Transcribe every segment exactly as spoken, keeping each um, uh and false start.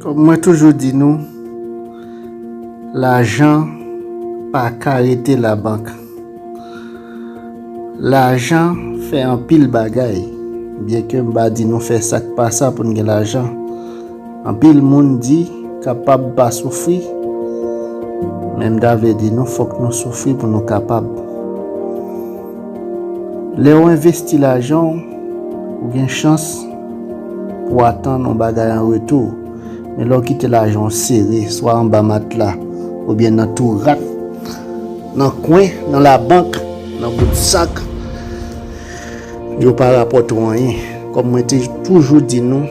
Kòm mwen toujou di nou, lajan pa ka rete labank. Lajan fè anpil bagay. Byenke m pa di nou fè sa k pa sa pou n gen lajan. Anpil moun di kapab pa soufri, men m ta vle di nou fòk nou soufri pou nou kapab. Lè w envesti lajan w, ou gen chans pou w atann yon bagay an retou. Men lè w kite lajan w sere, swa anba matla, oubyen nan twou rat, nan kwen, nan labank, nan bout sak, yo pa rapòte w anyen. Kòm mwen te toujou di nou,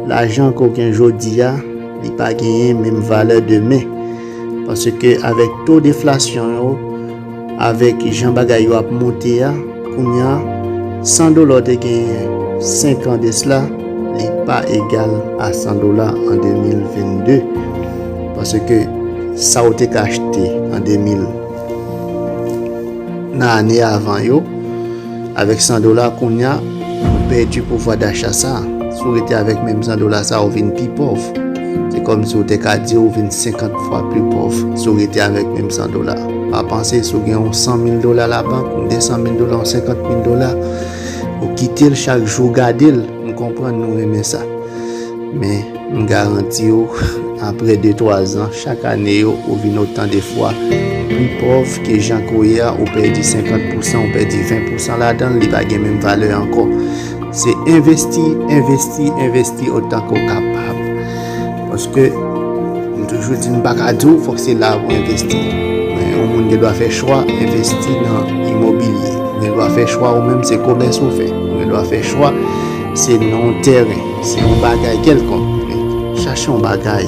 lajan ke w gen jodi a, li pa genyen menm valè demen. Paske avèk to deflasyon yo, avèk jan bagay yo ap monte a, kounye a, san dola w te genyen senk an de sila, li pa egal a san dola an de mil vennde. Paske sa w te ka achte an de mil nan ane avan yo, avèk san dola kounye a, ou pèdi pouvwa dacha sa. Si w rete avèk menm san dola sa, ou vin pi pòv. Se kòmsi w te ka di ou vin senkant fwa pi pòv si w rete avèk menm san dola. Pa panse si w gen yon san mil dola labank, yon de san mil dola, yon senkant mil dola, ou kite l chak jou, gade l. M konprann nou renmen sa. Men, m garanti w, apre de, twa zan, chak ane yo, ou vin otan de fwa pi pòv ke jan ke w ye a, ou pèdi senkant pousan, ou pèdi ven pousan ladan l, li pa gen menm valè ankò. Se envesti, envesti, envesti otan ke w kapab. Paske, m toujou di, m pa ka di w, fòk se la pou w envesti. Men, yon moun gen dwa fè chwa, envesti nan imobilye. Ou gen dwa fè chwa ou menm, se komès ou fè. Ou gen dwa fè chwa, se nan yon tèren, se yon bagay kèlkonk. Men, chache yon bagay.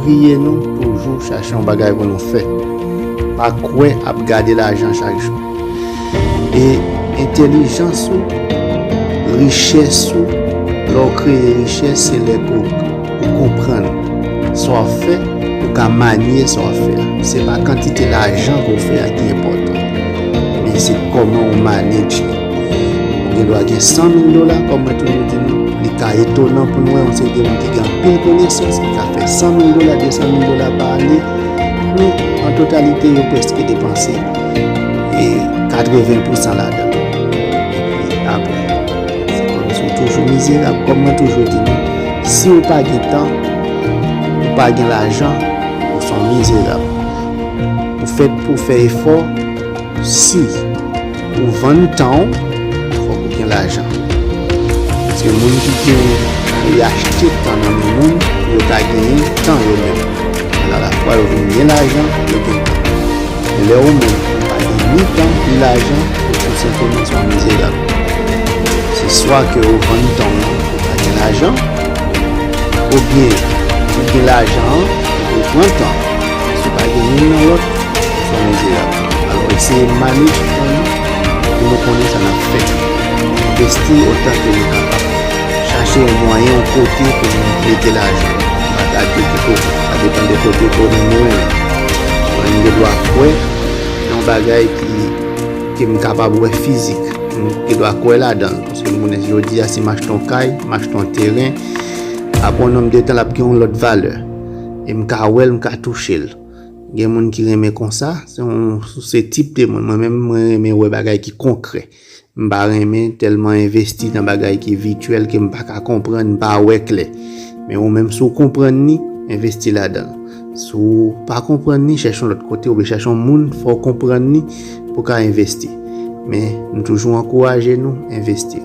Priye nou toujou, chache yon bagay pou nou fè. Pa kwè ap gade lajan chak jou. E entèlijans ou, richès ou, lè w kreye richès, se lè ke w, ou konprann sa w ap fè, ou ka manye sa w ap fè a. Se pa kantite lajan ke w fè a ki enpòtan, men se kòman w manage li. Ou gen dwa gen san mil dola, kòm mwen toujou di nou, li ka etonan pou n wè yon seri de moun ki gen anpil konesans, ki ka fè san mil dola, de san mil dola pa ane, men an totalite, yo prèske depanse e katreven pousan ladan l. Epi apre, se kòmsi w toujou mizerab. Kòm mwen toujou di nou, si w pa gen tan, ou pa gen lajan, ou se yon mizerab. Ou fèt pou w fè efò, si ou vann tan w, fòk ou gen lajan. Paske moun ki gen, ki achte tan nan men moun, yo ka genyen tan yo menm. Alafwa yo vin gen lajan, yo gen tan. Men lè ou menm, ou pa gen ni tan, ni lajan, ou tou senpleman se yon mizerab. Se swa ke ou vann tan w nan, ou pa gen lajan, oubyen ou gen lajan an, ou pran tan. Si w pa gen youn nan lòt, ou se yon mizerab. Alò, eseye manage tan nou pou nou konnen sa n ap fè. Envesti otan ke nou kapab. Chache yon mwayen, yon kote pou nou mete lajan. Pa gade ki kote. Sa depann de kote ke w menm ou renmen. Mwen, m gen dwa kwè nan yon bagay ki, ke m kapab wè fizik. M gen dwa kwè ladan l. Paske m konnen jodi a, si m achte yon kay, m achte yon teren, apre yon nonm de tan, l ap gen yon lòt valè. E m ka wè l, m ka touche l. Gen moun ki renmen konsa, se yon, se tip de moun. Mwen menm, mwen renmen wè bagay ki konkrè. M pa renmen tèlman envesti nan bagay ki vityèl ke m pa ka konprann, m pa wè klè. Men ou menm, si w konprann li, envesti ladan l. Si w pa konprann li, chèche yon lòt kote, oubyen chèche yon moun, fè w konprann li, pou w ka envesti. Men, m toujou ankouraje nou, envesti.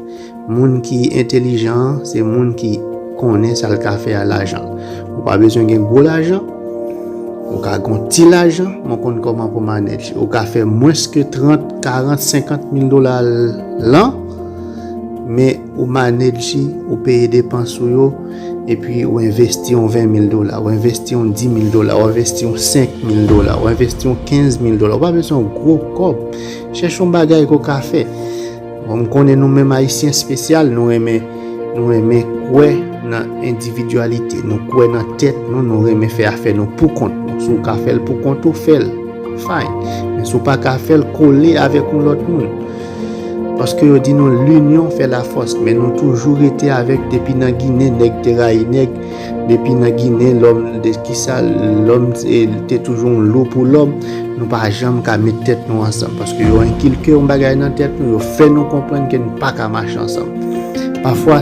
Moun ki entèlijan an, se moun ki konnen sa l ka fè a lajan l. Ou pa bezwen gen gwo lajan, ou ka gen yon ti lajan, men w konn kòman pou manage. Ou ka fè mwens ke trant, karant, senkant mil dola lan, men ou manage li, ou peye depans ou yo, epi ou envesti yon ven mil dola, ou envesti yon di mil dola, ou envesti yon senk mil dola, ou envesti yon kenz mil dola. Ou pa bezwen yon gwo kòb. Chèche yon bagay ke w ka fè. Bon, m konnen nou menm Ayisyen espesyal, nou renmen, nou renmen kwè nan endividyalite, nou kwè nan tèt nou, nou renmen fè afè nou pou kont nou. Si w ka fè l pou kont ou, fè l. Fine. Men si w pa ka fè l, kole avèk yon lòt moun. Paske yo di nou, l'union fait la force, men nou toujou rete avèk, depi nan Ginen, nèg te rayi nèg, Depi nan Ginen, lòm, de kisa lòm, e, te toujou yon lo pou lòm, nou pa janm ka met tèt nou ansanm. Paske yo enkilke yon bagay nan tèt nou, yo fè nou konprann ke nou pa ka mache ansanm. Pafwa,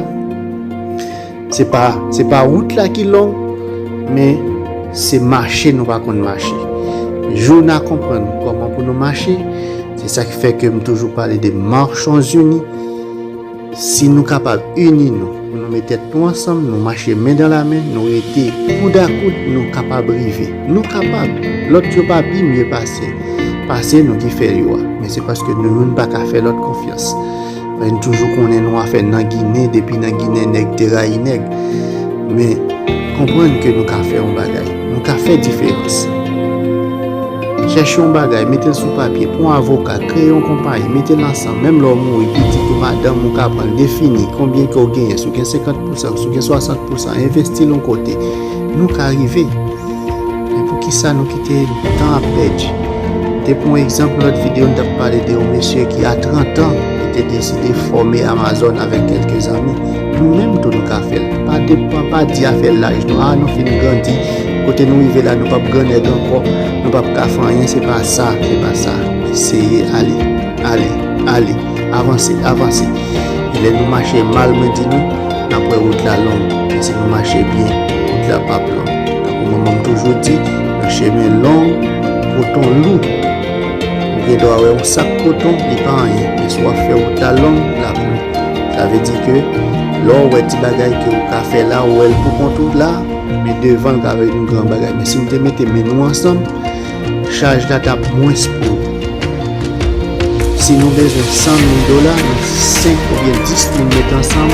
se pa, se pa wout la ki long, men se mache nou pa konn mache. Jou n a konprann kòman pou nou mache, se sa ki fè ke m toujou pale de Marchons Unis. Si nou kapab ini nou, pou nou met tèt nou ansanm, nou mache men dan la men, nou rete koud a koud, nou kapab rive. Nou kapab. Lòt yo pa pi mye pase, pase nou ki fè yo a. Men se paske nou youn pa ka fè lòt konfyans. Men nou toujou konnen nou afè nan Ginen, depi nan Ginen nèg te rayi nèg. Men konprann ke nou ka fè yon bagay. Nou ka fè diferans. Chèche yon bagay, mete l sou papye, pran yon avoka, kreye yon konpayi, mete l ansanm, menm lè w mouri, pitit ou, madanm ou ka pran l, defini konbyen ke w genyen, si w gen senkant pousan, si w gen swasant pousan, envesti l yon kote. Nou ka rive. Men poukisa nou kite tan ap pèdi? M te pran yon egzanp lòt videyo, m t ap pale de yon mesye ki a trant an, li te deside fòme Amazon avèk kèlke zanmi. Nou menm tou nou ka fè l. Pa depan, pa di afè laj nou. A, nou fin grandi. Kote nou rive la, nou p ap grannèg ankò. Nou p ap ka fè anyen. Se pa sa, se pa sa. Eseye ale, ale, ale. Avanse, avanse. E lè nou mache mal, mwen di nou, n ap wè wout la long. Men si nou mache byen, wout la p ap long. Tankou manman m toujou di, nan chemen long, koton lou. Ou gen dwa wè yon sak koton, li pa anyen. Men si w ap fè wout la long, l ap lou. Sa vle di ke lè w wè ti bagay ke w ka fè la, w wè l pou kont ou la, men devan l ka vin yon gran bagay. Men si nou te mete men nou ansanm, chaj la t ap mwens pou ou. Si nou bezwen san mil dola, nou senk oubyen dis moun met ansanm,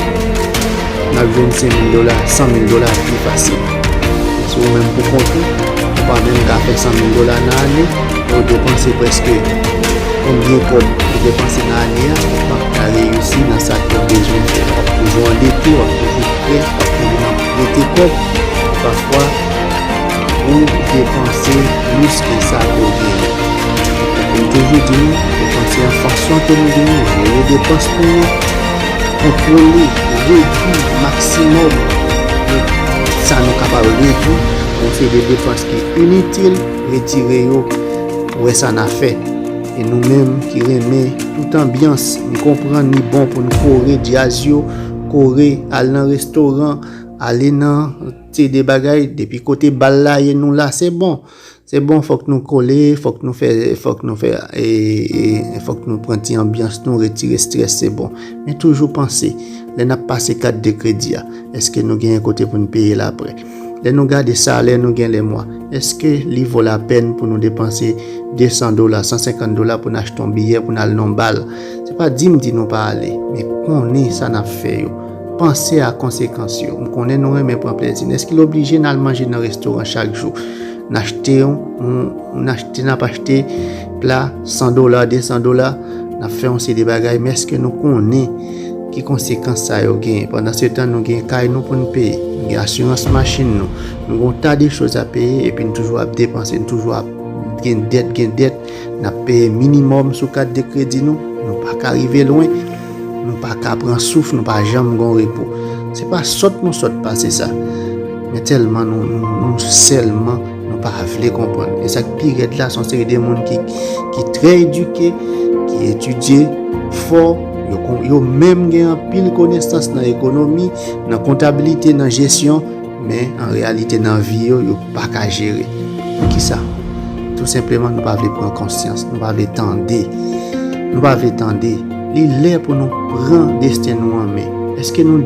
n ap jwenn senk mil dola, san mil dola pi fasil. Si ou menm pou kont ou, ou pa menm ka fè san mil dola nan ane, ou depanse prèske konbyen kòb ou depanse nan ane a, ou p ap ka reyisi nan sa ke w bezwen fè. W ap toujou andete, w ap toujou prè, w ap toujou nan prete kòb. Pafwa, ou depanse plis ke sa ke w genyen. M toujou di nou, depanse an fason ke nou genyen, jere depans pou nou, kontwole, redui maksimòm sa nou kapab redui. Yon seri de depans ki initil, retire yo, wè sa n a fè. E nou menm ki renmen tout anbyans, m konprann li bon pou n kore djaz yo, kore, al nan restoran, ale nan ti de bagay, depi kote bal la ye nou la, se bon. Se bon, fòk nou kole, fòk nou fè, fòk nou fè, e, e, fòk nou pran ti anbyans nou, retire estrès, se bon. Men toujou panse, lè n ap pase kat de kredi a, èske nou genyen kote pou n peye l aprè? Lè nou gade salè nou gen lè mwa, èske li vo lapèn pou nou depanse de san dola, san senkant dola pou n achte yon biyè pou n al nan yon bal? Se pa di m di nou pa ale, men konnen sa n ap fè yo. Panse a konsekans yo. M konnen nou renmen pran plezi. Men èske l oblije n al manje nan restoran chak jou? N achte yon, yon, n achte, n ap achte pla san dola, de san dola, n ap fè yon seri de bagay, men èske nou konnen ki konsekans sa yo genyen? Pandan se tan, nou gen kay nou pou n peye, nou gen asirans machin nou, nou gen yon ta de choz a peye, epi n toujou ap depanse, n toujou ap gen dèt, gen dèt, n ap peye minimòm sou kat de kredi nou, nou pa ka rive lwen. Nou pa ka pran souf, nou pa janm gon repo. Se pa sòt nou sòt pase sa. Men tèlman nou, nou, nou sèlman, nou pa vle konprann. E sa k pi rèd la, se yon seri de moun ki, ki trè edike, ki etidye fò, yo, kon- yo menm gen anpil konesans nan ekonomi, nan kontablite, nan jesyon, men an reyalite nan vi yo, yo pa ka jere. Poukisa? Tou senpleman, nou pa vle pran konsyans, nou pa vle tande. Nou pa vle tande. Li lè pou nou pran desten nou an men. Èske nou